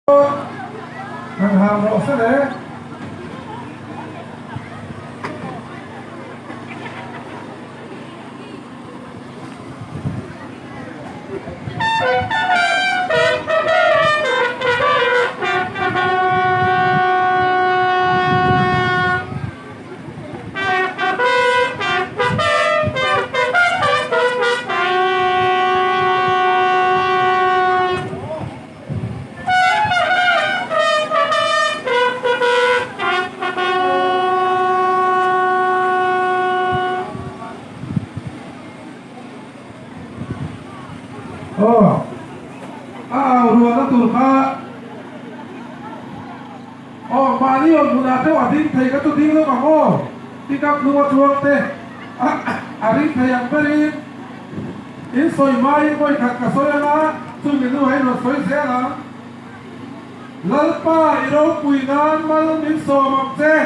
Han hang rawh se le. Aw, a au rualna tur kha aw mahni awm hmunah deuh a ding thei ka chu ding lawk ang aw, pickup hnunga chuang te a ring thei ang berin. In sawi hmain vawi khat ka sawi anga, chumi hnuah in rawn sawi zel ang. Lalpa i ropui nan mal min sawm ang che.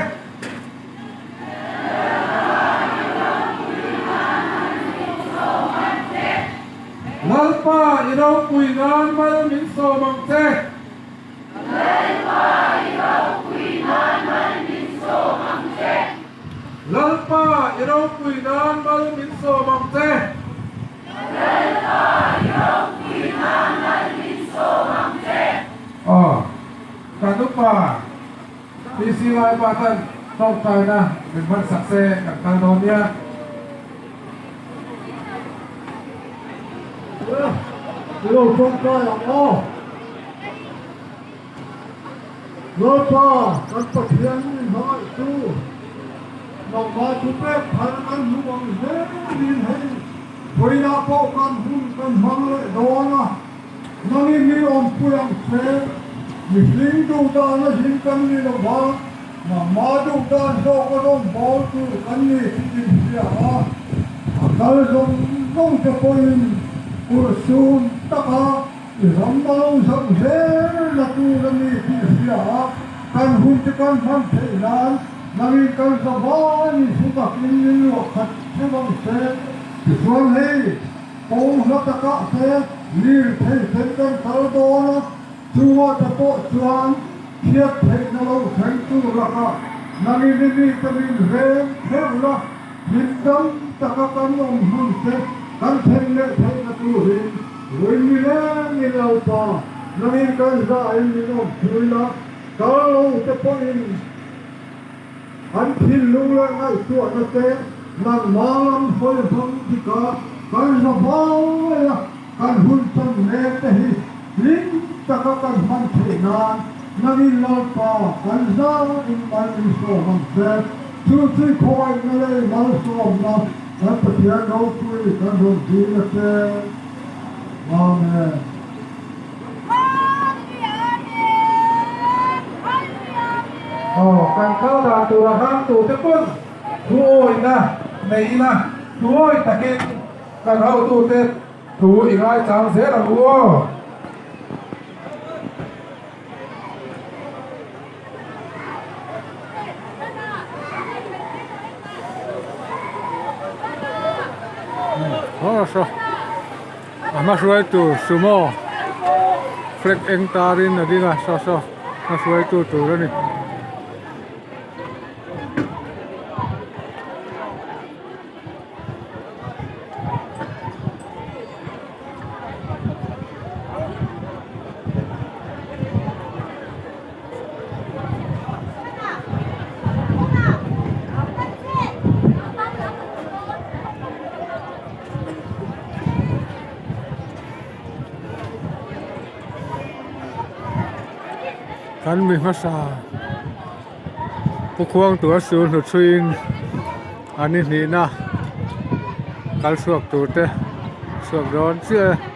Lalpa i ropui nan mal min sawm ang che. Lalpa i ropui nan mal min sawm ang che. Lalpa i ropui nan mal min sawm ang che. Lalpa i ropui nan mal min sawm ang che. Aw, kan upa PC Laipa tan tawngtaina min hman sak se kan kal dawn nia. I lo tawngtai ang aw. Lalpa, kan Pathian min hmangaihtu, nangmah thu pek thar kan hmu ang zelin hei vawiinah pawh kan hun kan hmang leh dawn a, nangin mi awmpui ang che, mihring duh dan a him kan ni lo va, nangmah duh dan zawk a rawngbâwl tur kan ni tih inhria a, a kal zawng zawng te pawhin urhsun taka I ram a lo zauh zel na tur a ni tih hria a, kan hun chu kan hman theih nan nangin kan za vanin thu takin min luah khat theuh ang che. Tichuan hei, kawng hla takah te lirthei ten kan kal dawn a, chungah te pawh chuan thiat theihna lo thleng tur lakah nangin i mite min veng theuh la, hlimdam taka kan awm hmun te kan thlen leh theihna turin Vawi ni leng i Lalpa, nangin kan zain min awm pui la, kal lo te pawhin an thinlung leh ngaihtuahna te nangmah lam hawi hmang dika kan za vawi a, kan hun chan mek te hi hlim taka kan hman theih nan nangin Lalpa kan zain mal min sawm ang che. Chu chu i khawngaihna leh i malsawmna kan Pathian ropui kan rawn dil a che. Amen. Aw, kan kal dan tura hang tute pawn thu awina nei ila, thu awi takin kan hotute thu i ngaichang zel ang u aw. A hma hruaitu sumo flag eng tarin a ding a saw saw hma hruaitu tur a ni. Kan mi hmasa pu khuang tura sul hnuchhuiin an inhnihna kal chhuak tur te chhuak dawn chiah e.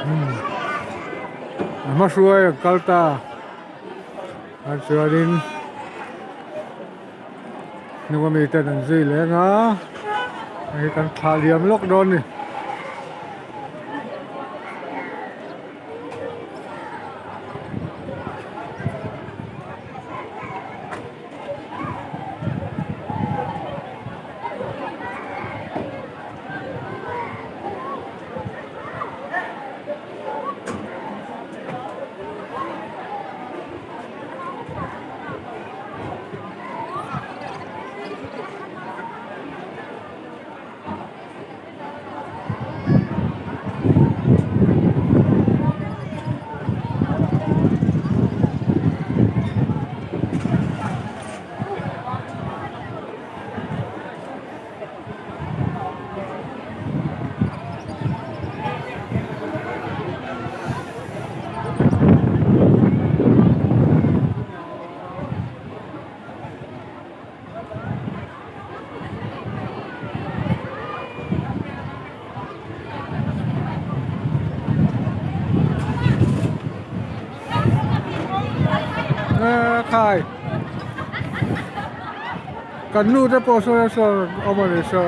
Umm a hma hruai a kal ta a chuanin hnung ami ten an zui leng a hei kan thlah liam lawk dawn a ni. Khai kan nu te pawh sawi sawn awm a ni saw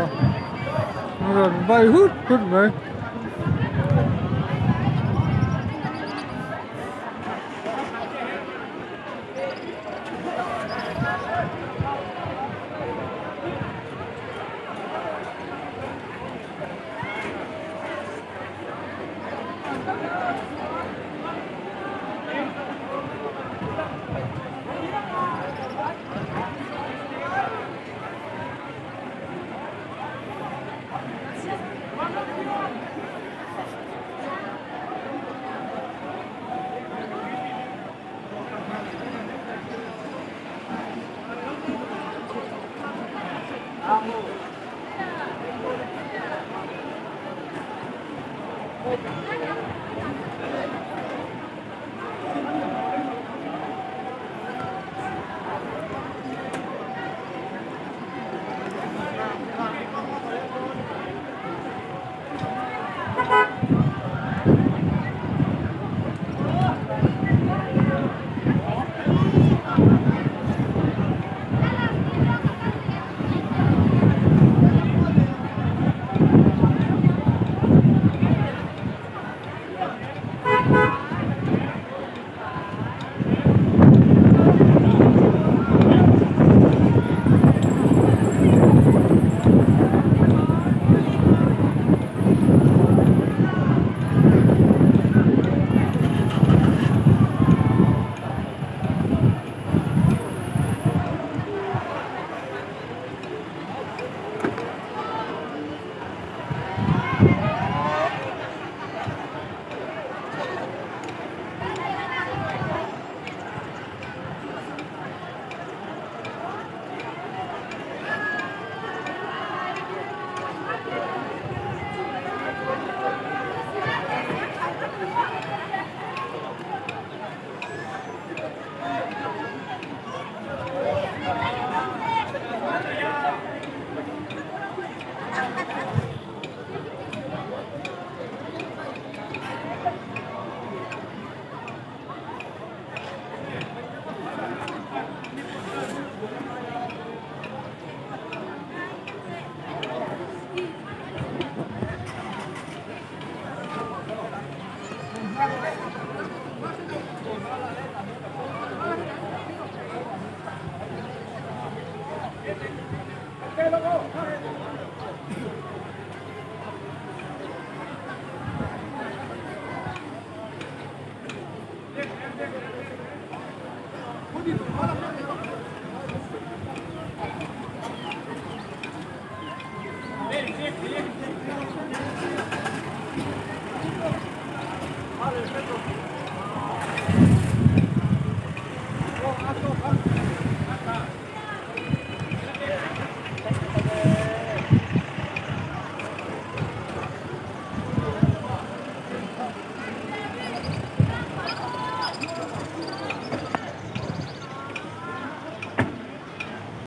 a rawn vai hut hut mai.